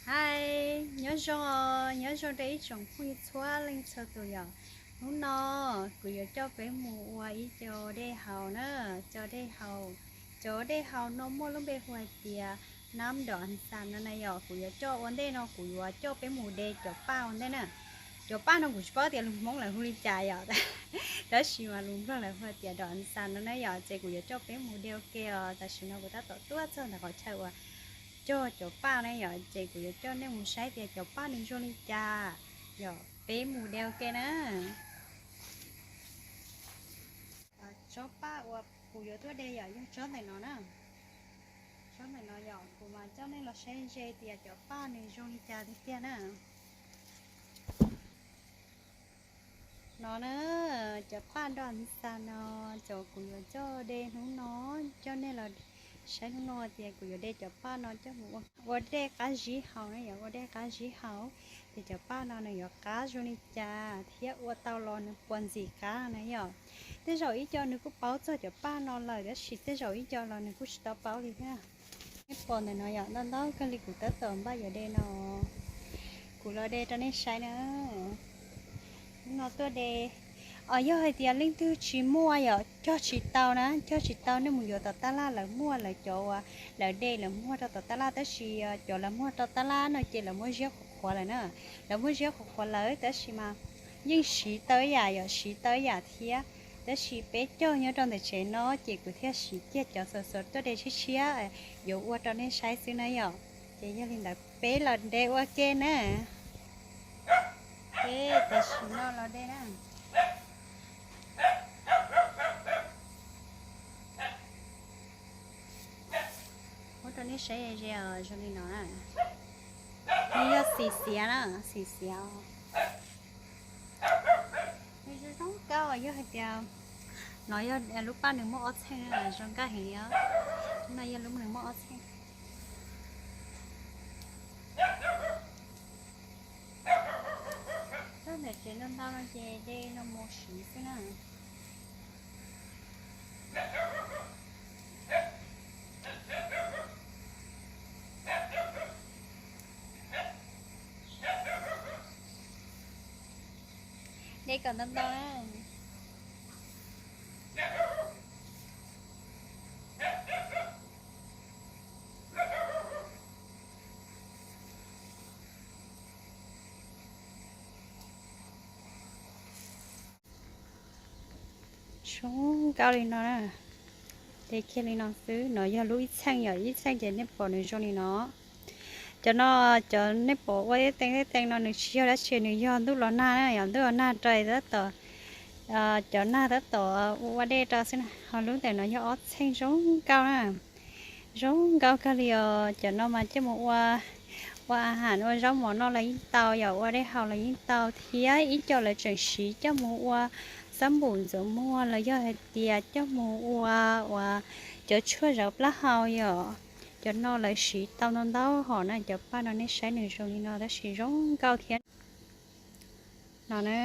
Hais, nyob zoo, nyob zoo rau ib tsoom phooj ywg txhua leej txhua tus yom. Hnub no kuv yuav coj peb mus ua ib co dej haus na, co dej haus. Cov dej haus no muaj lub npe hu hais tias nam dom xas no na yom. Kuv yuav coj ua ntej no kuv yuav coj peb mus de cov paj ua ntej na. Cov paj no kuv tsis paub tias lus Hmoob lawv hu li cas yom, tab sis mas lus Nplog lawv hu tias dom xas no na yom. Ces kuv yuav coj peb mus de ua ke os. Tam sim no kuv tab tom tuaj txog ntawm qhov chaw uas cog cov paj na yom, ces kuv yuav coj nej mus saib tias cov paj nws zoo li cas yom. Peb mus de ua ke na. Tsob paj uas kuv yuav tuaj de yom yog tsob ntawm no na. Tsob ntawm no yom, kuv mas coj nej los saib ze tias cov paj nws zoo li cas tiag tiag na. No na, cov paj dom xas no, cov kuv yuav coj de hnub no, coj nej los saib hnub no tias kuv yuav de cov paj no coj mus ua dej qab zib haus na yom, ua dej qab zib haus. Ces cov paj no nws yuav qab zoo li cas thiab ua tau los nws puas ntxim qab na yom. Tej zaum ib co nws kuj paub txog cov paj no lawm tab sis tej zaum ib co los nws kuj tsis tau paub li thiab. Nej pom ntawm no yom, ntau ntau kawg li kuv tab tom npaj yuav de no, kuv los de rau nej saib na. Hnub no tuaj de, os yog hais tias leej twg tsis muaj yom, cog tsis tau na, cog tsis tau nej mus yuav tom tab laj lawv muaj, lawv cov uas lawv de lawv muag rau tom tab laj, tab sis cov lawv muag rau tab laj no ces lawv muab ziab qhuav qhuav lawm na. Lawv muab ziab qhuav qhuav lawm tab sis mas yeej siv tau ib yam yom, siv tau ib yam thiab. Tab sis peb cog nyob rau ntawm tsev no ces kuv thiaj siv kiag cov xav xav tuaj de tshiab tshiab yuav ua rau nej saib xwb na yom. Ces yog li ntawd peb los de ua ke na. Ces tam sim no los de na. Muab rau nej saib ze os, zoo li no na. Nws yog xim xiav na, xim xiav. Nws zoo zoo nkauj, yog hais tias no yog lub paj nws muaj ob txheej na, zoo nkauj heev li os. No yog lub nws muaj ob txheej. Txog ntawm tsev ntau ntau no ces de no mus siv xwb na. De kom ntau ntau na. Zoo nkauj li no na. De kiag li no xwb, no yog lub ib txheej yom, ib txheej ces nej pom nws zoo li no. Cov no, cov nej pom ua ib teev ib teev no nws tsis yog dab tsi, nws yog ntuj los nag na, yog ntuj los nag rau tab tom, cov nag tab tom ua dej rau xwb na. Ho lub ntawm no yog ob txheej zoo nkauj na. Zoo nkauj kawg li os, cov no mas coj mus ua, ua a has ua zaub mov noj los yeej tau, yog ua dej haus los yeej tau thiab. Ib co lawv tseem siv coj mus ua xab npum ntxuav muag los yog hais tias coj mus ua, ua cov tshuaj zauv plaub hau yom. Cov no lawv siv tau ntau ntau hom na, cov paj no nej saib nws zoo li no tab sis zoo nkauj thiab. No na.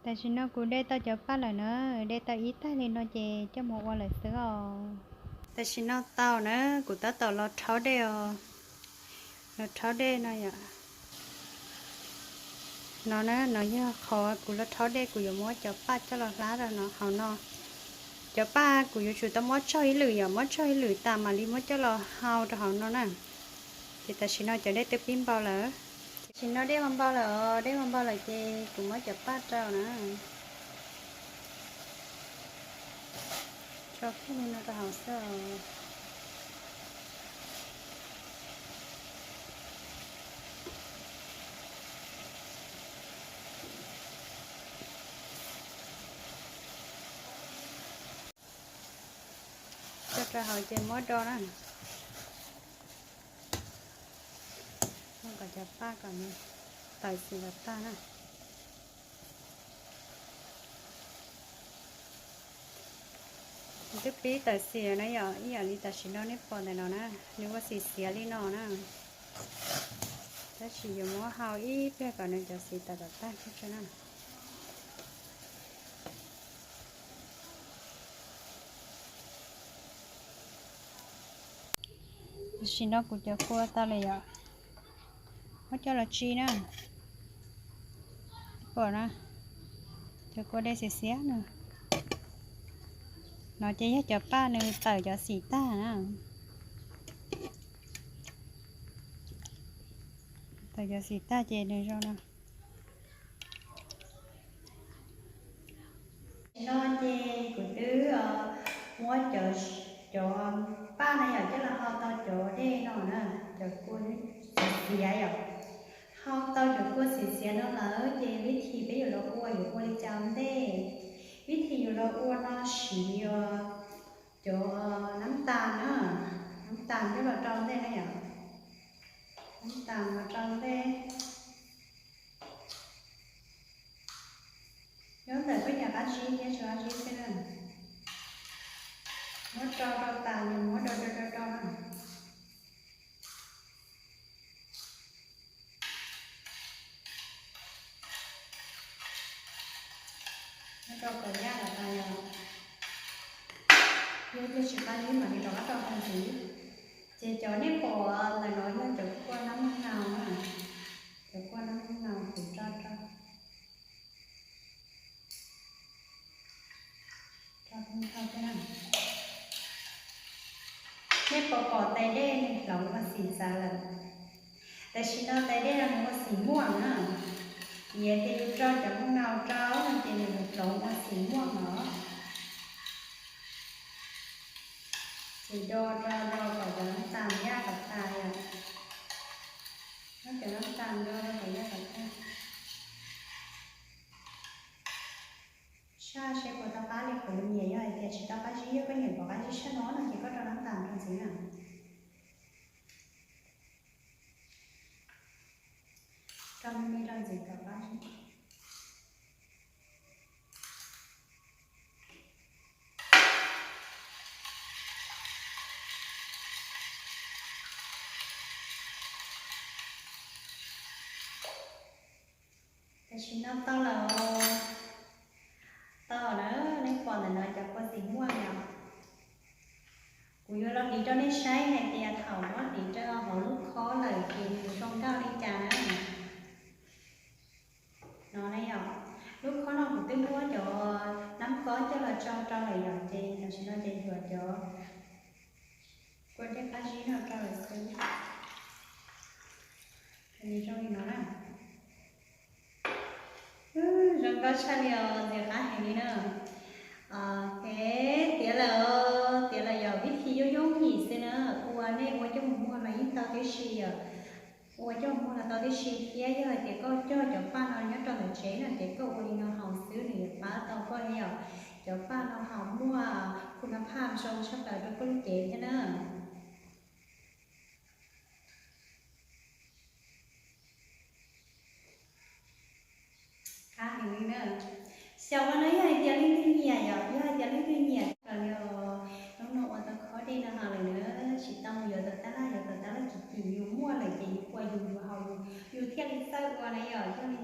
Tam sim no kuv de tau cov paj lawm na, de tau ib taig li no ces coj mus ua lawm xwb os. Tam sim no tau na, kuv tab tom los rhaub dej os. Los rhaub dej no yom. No na, no yog qhov kuv los rhaub dej, kuv yuav muab cov paj coj los hlab rau no hauv no. Cov paj kuv yuav tsum tau muab tsaug ib lwm yom, muab tsaug ib lwm tas mam li muab coj los hau rau hauv no na. Ces tam sim no cov dej twb pib npau lawm. Tam sim no dej mas npau lawm os, dej mas npau lawm ces kuv muab cov paj rau na. Tso kiag li no rau hauv xwb os. Rau hauv ces muab do na, muab kom cov paj kom nws tawm xim kom tag na. Nws twb pib tawm xim na yom, ib yam li tam sim no nej pom ntawm no na, nws ua xim xiav li no na. Tab sis yuav muab hau ib pliag kom nws cov xim tawm kom tag thiab tso na. Tam sim no kuv cov kua tau lawm yom, muab coj los tso na. Pom na, cov kua dej xiav xiav na. No ces yog cov paj nws tawm cov xim tag na. Tawm cov xim tag ces nws zoo no. No ces kuv twb muab cov, cov paj na yom coj los hau tau cov dej no na, cov kua xiav xiav yom. Hau tau cov kua xiav xiav no lawm ces vib thim peb yuav los ua yuav ua li cas ua ntej? Vib thim yuav los ua no siv cov nab tas na, nab tas coj los rau ntej na yom. Nab tas los rau ntej. Nyob ntawm koj nyiam qab zib thiab tsis qab zib xwb na. Muab rau rau tas, nyias muab do do do do na. Muab rau kom yaj kom tas yom. Yog tias tsis qab zib mam li rov qab rau tag ntxiv. Ces cov nej pom ntawm no yog cov kua nab mooj nau na. Cov kua nab mooj nau kuv rau rau. Nej puas pom tais dej nws hloov ua xim xav lawm? Tam sim no tais dej no nws ua xim muaj na. Yog tias yus rau cov mooj nau rau no ces nws hloov ua xim muaj no. Ces do rau rau kom cov nab tas yaj kom tas yom. Muab cov nab tas do rau kom yaj kom tas. Saj seb puas tau qab li qhov yus nyiam, yog hais tias tsis tau qab zib, yog koj nyiam pom qab zib saj no no ces koj rau nab tas rau ntxiv na. Rau me me rau ntxiv kom qab zib. Tam sim no tau lawm. Tau na, nej pom ntawm no cov kua xim muaj yom. Kuv yuav los hliv rau nej saib hais tias thaum muab hliv rau hauv lub khob lawm ces nws zoo nkauj li cas na. No na yom, lub khob no kuv twb muab cov nab kob coj los tso rau lawm yom, ces tam sim no ces yuav cov kua dej qab zib no rau lawm xwb. Nws zoo li no na. Zoo nkauj tshaj li os, ntxim qab heev li na. Ok, tiav lawm, tiav lawm yom, vib thim yooj yooj yim xwb na. Ua nej ua coj mus muag los yeej tau tib si yom. Ua coj mus muag los tau tib si thiab, yog hais tias koj cog cov paj no nyob rau ntawm tsev no ces koj ua li no haus xwb nws yuav pab tau koj li yom. Cov paj no haus muaj kuna phaj zoo tshaj plaws rau koj lub cev thiab na. Qab heev li na. Xyaum no yog hais tias leej twg nyiam yom, yog hais tias leej twg nyiam los hnub no ua tau khob dej no haus lawm na, tsis tau mus yuav tom tab laj, yuav tom tab laj kim kim yus muaj lawm ces yus ua yus, yus haus yus, yus thiaj li txawj ua na yom. Yog li